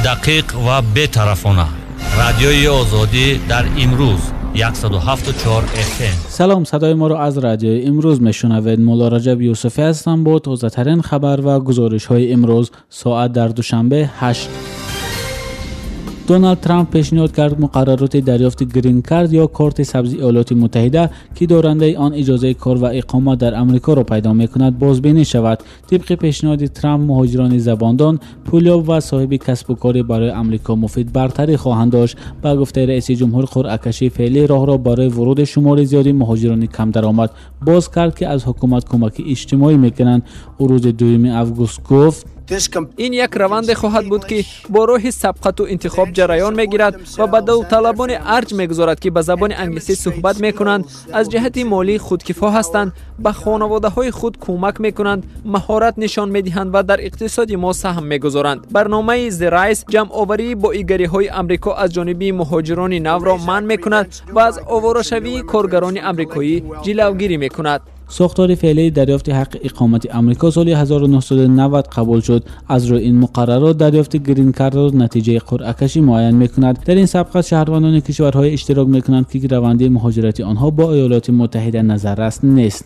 Дақиқ ва бетарафона. Радиои Озодӣ дар имрӯз 107.4 FM. Салом, садои моро аз радиои имрӯз мешунавед. Мулло Раҷаб Юсуфӣ ҳастам бо тозатарин хабар ва гузоришҳои имрӯз. Соат дар Душанбе 8. Доналд Трамп пешниҳод кард муқаррароти дарёфти грин-карт ё корти сабзи Иёлоти Муттаҳида, ки дорандаи он иҷозаи кор ва иқомат дар Амрикоро пайдо мекунад, бозбинӣ шавад. Тибқи пешниҳоди Трамп, муҳоҷирони забондон, пулёб ва соҳиби касбу корӣ барои Амрико муфид бартарӣ хоҳанд дошт. Ба гуфтаи раиси ҷумҳур, қуръакашии феълӣ роҳро барои вуруди шумори зиёди муҳоҷирони камдаромад боз кард, ки аз ҳукумат кӯмаки иҷтимоӣ мекунанд. Ӯ рӯзи 2 август гуфт: ин як раванде хоҳад буд, ки бо роҳи сабқату интихоб ҷараён мегирад ва ба довталабоне арҷ мегузорад, ки ба забони англисӣ суҳбат мекунанд, аз ҷиҳати молӣ худкифо ҳастанд, ба хонаводаҳои худ кӯмак мекунанд, маҳорат нишон медиҳанд ва дар иқтисоди мо саҳм мегузоранд. Барномаи The Rise ҷамъоварии боигариҳои Амрико аз ҷониби муҳоҷирони навро манъ мекунад ва аз овораашавии коргарони амрикоӣ ҷилавгирӣ мекунад. Сохтори феълии дарёфти ҳаққи иқомати Амрико соли 1990 қабул шуд. Аз рӯи ин муқаррарот дарёфти грин-картро натиҷаи қуръакашӣ муайян мекунад. Дар ин сабқат шаҳрвандони кишварҳое иштирок мекунанд, ки раванди муҳоҷирати онҳо бо Иёлоти Муттаҳида назаррас нест.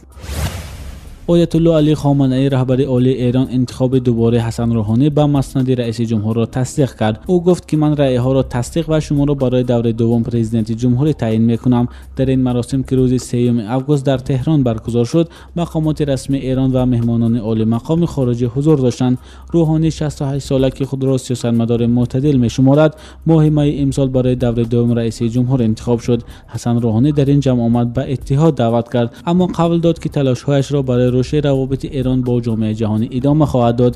Оятулло Алӣ Хоманаӣ, раҳбари олии Эрон, интихоби дубораи Ҳасан Рӯҳонӣ ба маснади раиси ҷумҳурро тасдиқ кард. Ӯ гуфт, ки ман раъйҳоро тасдиқ ва шуморо барои давраи дуввум президенти ҷумҳурӣ таъин мекунам. Дар ин маросим, ки рӯзи 3 август дар Теҳрон баргузор шуд, мақомоти расмии Эрон ва меҳмонони олимақоми хориҷӣ ҳузур доштанд. Рӯҳонӣ 68 сола, ки худро сиёсатмадори мӯътадил мешуморад, моҳи майи имсол барои давраи дуввум раиси ҷумҳур интихоб шуд. Ҳасан Рӯҳонӣ дар ин ҷамъомад ба иттиҳод даъват кард, аммо қавл дод, ки талошҳояшро барои рушди равобити Эрон бо ҷомеаи ҷаҳонӣ идома хоҳад дод.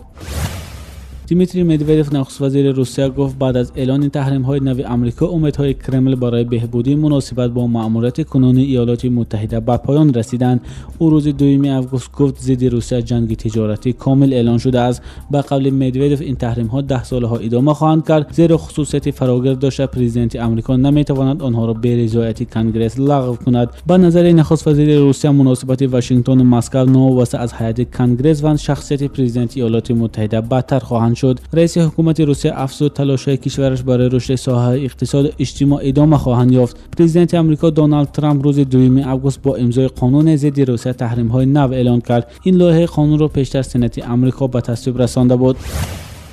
Дмитрий Медведев, нахуствазири Русия, гуфт баъд аз эълони таҳримҳои нави Амрико умедҳои Кремл барои беҳбудии муносибат бо маъмурияти кунунии Иёлоти Муттаҳида ба поён расиданд. Ӯ рӯзи 2 август гуфт зидди Русия ҷанги тиҷоратӣ комил эълон шудааст. Ба қавли Медведев, ин таҳримҳо 10 солаҳо идома хоҳанд кард, зеро хусусияти фарогир дошта президенти Амрико наметавонад онҳоро бе ризояти Конгресс лағв кунад. Ба назари нахуствазири Русия, муносибати Вашингтону Москва новобаста аз ҳайати Конгресс ва шахсияти президенти Иёлоти Муттаҳида бадтар хоҳанд шуд. Раиси ҳукумати Русия афзуд, талошҳои кишвараш барои рушди соҳаи иқтисоду иҷтимоъ идома хоҳанд ёфт. Президенти Амрико Доналд Трамп рӯзи 2 август бо имзои қонуне зидди Русия таҳримҳои нав эълон кард. Ин лоиҳаи қонунро пештар Сенати Амрико ба тасвиб расонда буд.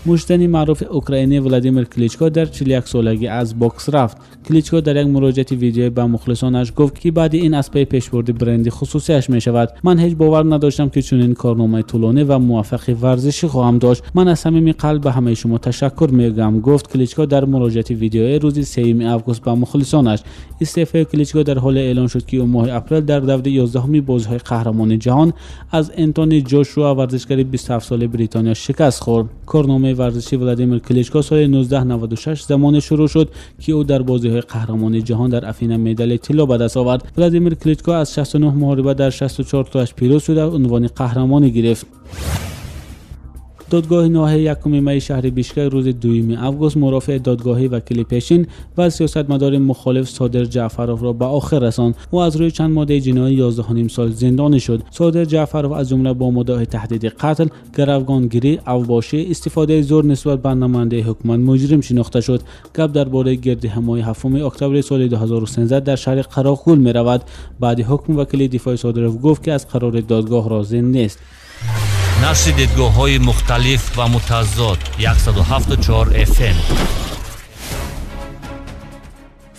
Муштзани маъруфи украинӣ Владимир Кличко дар 41 солагӣ аз бокс рафт. Кличко дар як муроҷиати видеоӣ ба мухлисонаш гуфт, ки баъди ин аз паи пешбурди бренди хусусияш мешавад. Ман ҳеҷ бовар надоштам, ки чунин корномаи тӯлонӣ ва муваффақи варзишӣ хоҳам дошт. Ман аз самими қалб ба ҳамаи шумо ташаккур мегӯям, гуфт Кличко дар муроҷиати видеоӣ рӯзи 3 август ба мухлисонаш. Истеъфои Кличко дар ҳоле эълон шуд, ки ӯ моҳи апрел дар даври 11-уми бозиҳои қаҳрамони ҷаҳон аз Энтони Ҷошуа, варзишгари 27-солаи Бритониё, шикаст хӯрд. Корномаи варзиши Владимир Кличко соли 1996 замоне шурӯъ шуд, ки ӯ дар бозиҳои қаҳрамони ҷаҳон дар Афина медали тилло ба даст овард. Владимир Кличко аз 69 муҳориба дар 64 тоаш пирӯз шуда унвони қаҳрамонӣ гирифт. Додгоҳи ноҳияи 1 майи шаҳри Бишкек рӯзи 2 август мурофиаи додгоҳии вакили пешин ва сиёсатмадори мухолиф Содир Ҷаъфаровро ба охир расонд. Ӯ аз рӯи чанд моддаи ҷиноӣ 11.5 сол зиндонӣ шуд. Содир Ҷаъфаров аз ҷумла бо муддаои таҳдиди қатл, гаравгонгирӣ, авбошӣ, истифодаи зӯр нисбат ба намояндаи ҳукумат муҷрим шинохта шуд. Гап дар бораи гирдиҳамоии 7 октябри соли 2013 дар шаҳри Қароқул меравад. Баъди ҳукм вакили дифои Содиров гуфт, ки аз қарори додгоҳ розӣ нест. Нашри дидгоҳҳои мухталиф ва мутазод 107.4 FM.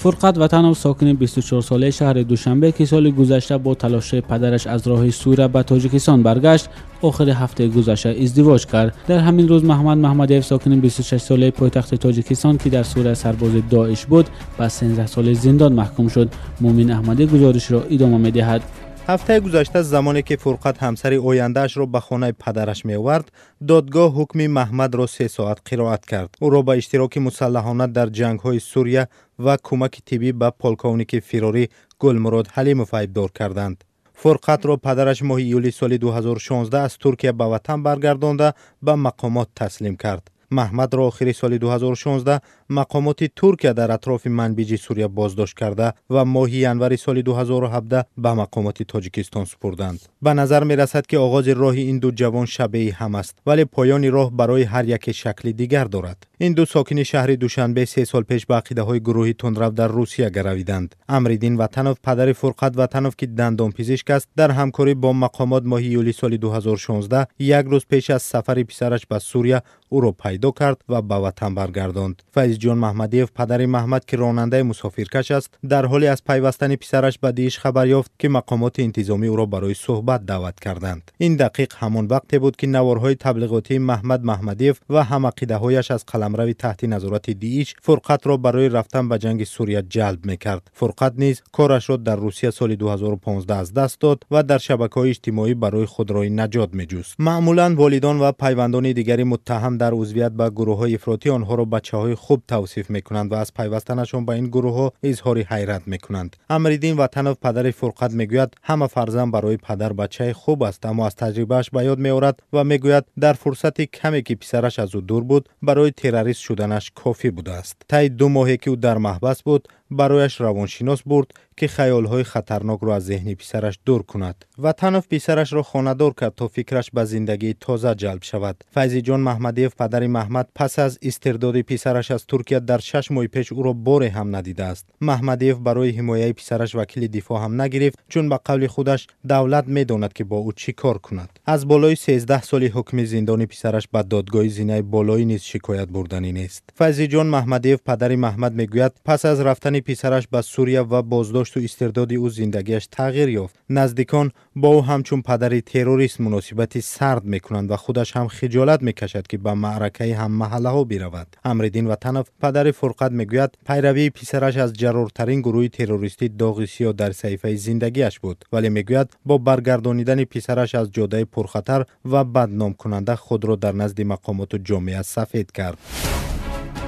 Фурқат Ватанов, сокини 24-солаи шаҳри Душанбе, ки соли гузашта бо талошҳои падараш аз роҳи Сурия ба Тоҷикистон баргашт, охири ҳафтаи гузашта издивоҷ кард. Дар ҳамин рӯз Маҳмад Маҳмадиев, сокини 26-солаи пойтахти Тоҷикистон, ки дар Сурия сарбози Доиш буд, ба 13 соли зиндон маҳкум шуд. Мумин Аҳмадӣ гузоришро идома медиҳад. Ҳафтаи гузашта замоне ки Фурқат ҳамсари ояндаашро ба хонаи падараш меовард, додгоҳ ҳукми Маҳмадро 3 соат қироат кард. Ӯро ба иштироки мусаллаҳона дар ҷангҳои Сурия ва кӯмаки тиббӣ ба полковники фирорӣ Гулмурод Ҳалимов айбдор карданд. Фурқатро падараш моҳи июли соли 2016 аз Туркия ба ватан баргардонда ба мақомот таслим кард. Маҳмадро охири соли 2016 мақомоти Туркия дар атрофи Манбиҷи Сурия боздошт карда ва моҳи январи соли 2017 ба мақомоти Тоҷикистон супурданд. Ба назар мерасад, ки оғози роҳи ин ду ҷавон шабеҳи ҳам аст, вале поёни роҳ барои ҳар яке шакли дигар дорад. Ин ду сокини шаҳри Душанбе 3 сол пеш ба ақидаҳои гурӯҳи тундрав дар Русия гаравиданд. Амриддин Ватанов, падари Фурқат Ватанов, ки дандонпизишк аст, дар ҳамкорӣ бо мақомот моҳи июли соли 2016 як рӯз пеш аз сафари писараш ба Сурия ӯро пайдо кард ва ба ватан баргардонд. Файзҷон Маҳмадиев, падари Маҳмад, ки ронандаи мусофиркаш аст, дар ҳоле аз пайвастани писараш ба Дииш хабар ёфт, ки мақомоти интизомӣ ӯро барои суҳбат даъват карданд. Ин дақиқ ҳамон вақте буд, ки наворҳои таблиғотии Маҳмад Маҳмадиев ва ҳамақидаҳояш аз қаламрави таҳти назорати Дииш Фурқатро барои рафтан ба ҷанги Сурия ҷалб мекард. Фурқат низ корашро дар Русия соли 2015 аз даст дод ва дар шабакаҳои иҷтимоӣ барои худ роҳи наҷот меҷуст. Маъмулан волидон ва пайвандони дигари муттаҳам дар узвият ба гурӯҳҳои ифротӣ онҳоро бачаҳои хуб тавсиф мекунанд ва аз пайвастанашон ба ин гурӯҳҳо изҳори ҳайрат мекунанд. Амриддин Ватанов, падари Фурқат, мегӯяд ҳама фарзанд барои падар бачаи хуб аст, аммо аз таҷрибааш ба ёд меорад ва мегӯяд дар фурсати каме ки писараш аз ӯ дур буд, барои террорист шуданаш кофӣ будааст. Таи 2 моҳе ки ӯ дар маҳбас буд, барояш равоншинос бурд, ки хаёлҳои хатарнокро аз зеҳни писараш дур кунад. Ватанов писарашро хонадор кард, то фикраш ба зиндагии тоза ҷалб шавад. Файзиҷон Маҳмадиев, падари Маҳмад, пас аз истирдоди писараш аз Туркия дар 6 моҳи пеш ӯро боре ҳам надидааст. Маҳмадиев барои ҳимояи писараш вакили дифоъ ҳам нагирифт, чун ба қавли худаш давлат медонад, ки бо ӯ чӣ кор кунад. Аз болои 13 соли ҳукми зиндони писараш ба додгоҳи зинаи болоӣ низ шикоят бурданӣ нест. Файзиҷон Маҳмадиев, падари Маҳмад, мегӯяд пас аз рафтани писараш ба Сурия ва боздошту истирдоди ӯ зиндагиаш тағйир ёфт. Наздикон бо ӯ ҳамчун падари террорист муносибати сард мекунанд ва худаш ҳам хиҷолат мекашад, ки ба маъракаи ҳаммаҳаллаҳо биравад. Амриддин Ватанов, падари Фурқат, мегӯяд пайравии писараш аз ҷаррортарин гурӯҳи террористӣ доғи сиёҳ дар саҳифаи зиндагиаш буд, вале мегӯяд бо баргардонидани писараш аз ҷодаи пурхатар ва бадномкунанда худро дар назди мақомоту ҷомеа сафед кард.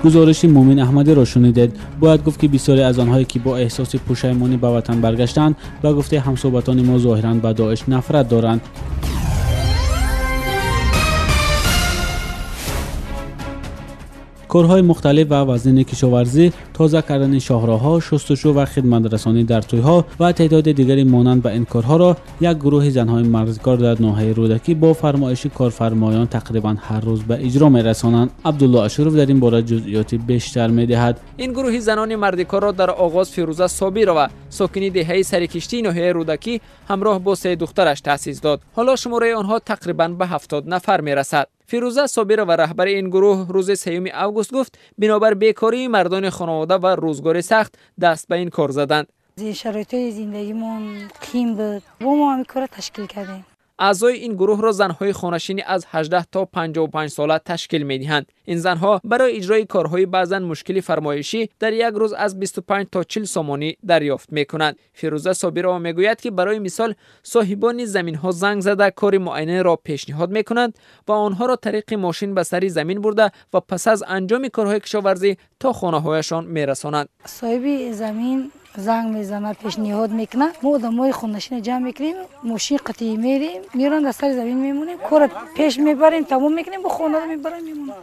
Гузориши Мумин Аҳмадиро шунидед. Бояд гуфт, ки бисёре аз онҳое, ки бо эҳсоси пушаймонӣ ба ватан баргаштанд, ба гуфтаи ҳамсӯҳбатони мо зоҳиран ба Доиш нафрат доранд. Корҳои мухталиф ва вазнини кишоварзӣ, тоза кардани шоҳроҳҳо, шустушӯ ва хидматрасонӣ дар тӯйҳо ва теъдоди дигари монанд ба ин корҳоро як гурӯҳи занҳои мардикор дар ноҳияи Рӯдакӣ бо фармоиши корфармоён тақрибан ҳар рӯз ба иҷро мерасонанд. Абдулло Ашуров дар ин бора ҷузъиёти бештар медиҳад. Ин гурӯҳи занони мардикорро дар оғоз Фирӯза Собирова, сокини деҳаи Сарикиштии ноҳияи Рӯдакӣ, ҳамроҳ бо 3 духтараш таъсис дод. Ҳоло шумораи онҳо тақрибан ба 70 нафар мерасад. Фирӯза Собирова, раҳбари ин гурӯҳ, рӯзи 3 август гуфт бинобар бекории мардони хонавода ва рӯзгори сахт даст ба ин кор заданд. Шароити зиндагимон қим буд, бо мо ҳамин корро ташкил кардем. Аъзои ин гурӯҳро занҳои хонашинӣ аз 18 то 55 сола ташкил медиҳанд. Ин занҳо барои иҷрои корҳои баъзан мушкили фармоишӣ дар як рӯз аз 25 то 40 сомонӣ дарёфт мекунанд. Фирӯза Собирова мегӯяд, ки барои мисол соҳибони заминҳо занг зада кори муайянеро пешниҳод мекунанд ва онҳоро тариқи мошин ба сари замин бурда ва пас аз анҷоми корҳои кишоварзӣ то хонаҳояшон мерасонанд. Соҳиби замин занг мезанад, пешниҳод мекунад, мо одамои хонашина ҷамъ мекунем, мошин қатъӣ мерем, мерон дар сари замин мемонем, корро пеш мебарем, тамом мекунем, бо хонада мебарем, мемонем.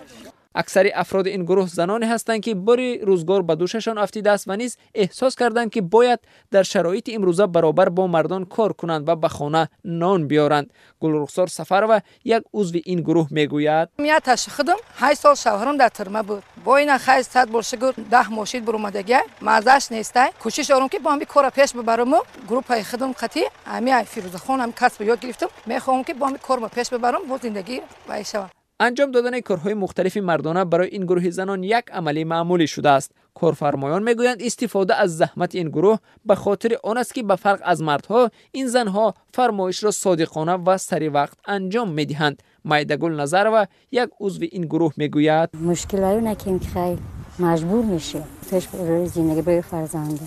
Аксари афроди ин гурӯҳ заноне ҳастанд, ки бори рӯзгор ба дӯшашон афтидааст ва низ эҳсос карданд, ки бояд дар шароити имрӯза баробар бо мардон кор кунанд ва ба хона нон биёранд. Гулрухсор Сафарова, як узви ин гурӯҳ, мегӯяд: Мияташ худам 8 сол шавҳарам дар тюрма буд. Бо ина 800 бор шукр 10 мошин буромадагия, мазаш нестай. Кӯшиш дорам, ки бо ҳами корро пеш бибараму гурӯҳи худам қатъи ҳами Фирӯзахон ҳами касб ёд гирифтам. Мехоҳам, ки бо ҳами корро пеш бибарам, бо зиндагӣ вай шавам. Анҷом додани корҳои мухталифи мардона барои ин гурӯҳи занон як амали маъмулӣ шудааст. Корфармоён мегӯянд истифода аз заҳмати ин гурӯҳ ба хотири он аст, ки ба фарқ аз мардҳо ин занҳо фармоишро содиқона ва сари вақт анҷом медиҳанд. Майдагул Назарова, як узви ин гурӯҳ, мегӯяд: мушкилаю накем, ки хай маҷбур мешем пеш зиндагӣ барои фарзанда.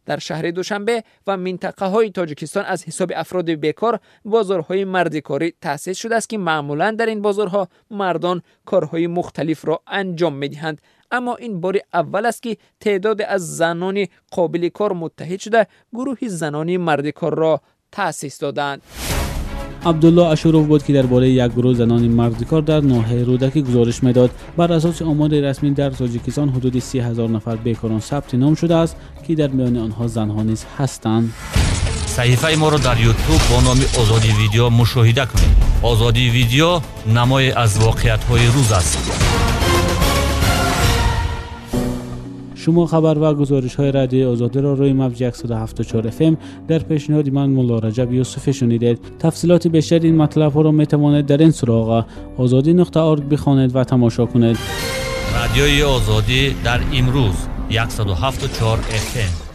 Дар шаҳри Душанбе ва минтақаҳои Тоҷикистон аз ҳисоби афроди бекор бозорҳои мардикорӣ таъсис шудааст, ки маъмулан дар ин бозорҳо мардон корҳои мухталифро анҷом медиҳанд. Аммо ин бори аввал аст, ки теъдоде аз занони қобили кор муттаҳид шуда гурӯҳи занони мардикорро таъсис доданд. Абдулло Ашуров буд, ки дар бораи як гурӯҳ занони мардикор дар ноҳияи Рӯдакӣ гузориш медод. Бар асоси омори расмӣ дар Тоҷикистон ҳудуди 30 000 нафар бекорон сабти ном шудааст, ки дар миёни онҳо занҳо низ ҳастанд. Саҳифаи моро дар YouTube бо номи Озодӣ Видео мушоҳида кунед. Озодӣ Видео намое аз воқеиятҳои рӯз аст. Шумо хабар ва гузоришҳои Радиои Озодиро рӯи мавҷи 107.4 FM дар пешниҳоди ман Мулло Раҷаб Юсуфӣ шунидед. Тафсилоти бештари ин матлабҳоро метавонед дар ин суроға ozodi.org бихонед ва тамошо кунед. Радиои Озодӣ дар имрӯз 107.4 FM.